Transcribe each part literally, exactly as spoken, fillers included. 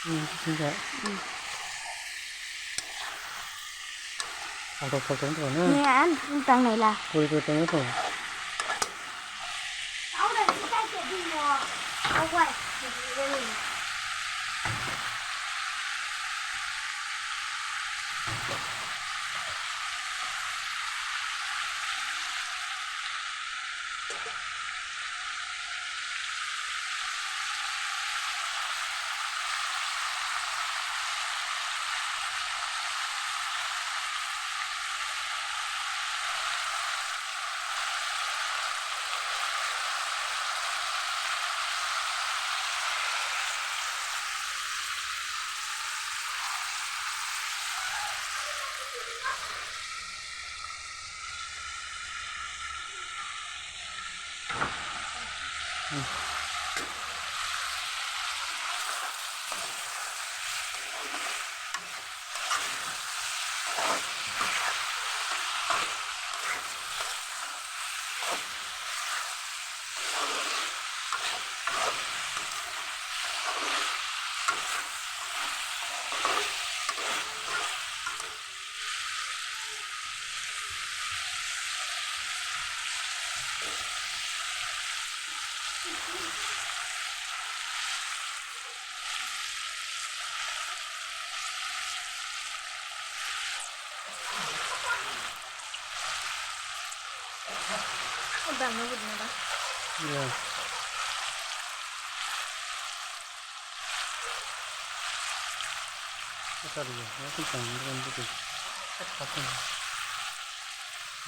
Hmm, singsa. Hmm. Photo, photo, photo, na? Ni an, tang nai la. Puri, puri, tang, tang.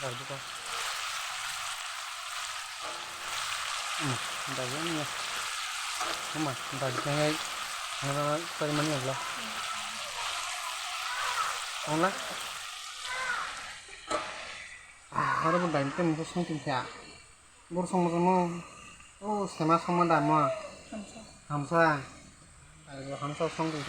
Darbuka. Hmm, darbu ni. Huma, darbu ni. Mana tadi mani agla. Agla. Ah, oro bo dai tem ko song tim kya. Bor song mo. Oh, sema song ma da mo. Hamsa. Hamsa. Ai, bo hamsa song tong.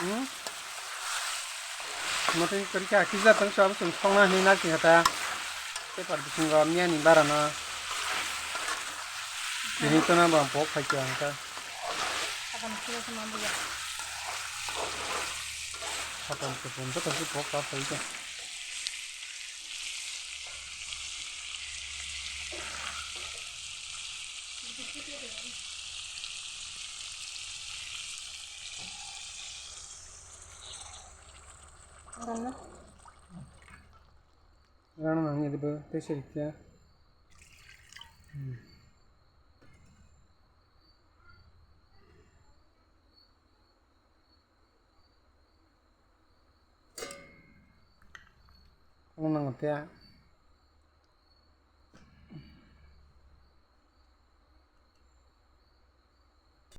Hmm? Mate kari ka kisa tang sa song song na hina ki hata. Te par bising ro miya ni bara na. Ini to na ba pok khai ka hata. Sapan kilo sama buya. Sapan kepun to kasi pok ka khai ka. Rana. Rana nang ini ba tesa rikya. Hmm. Ang nang tia.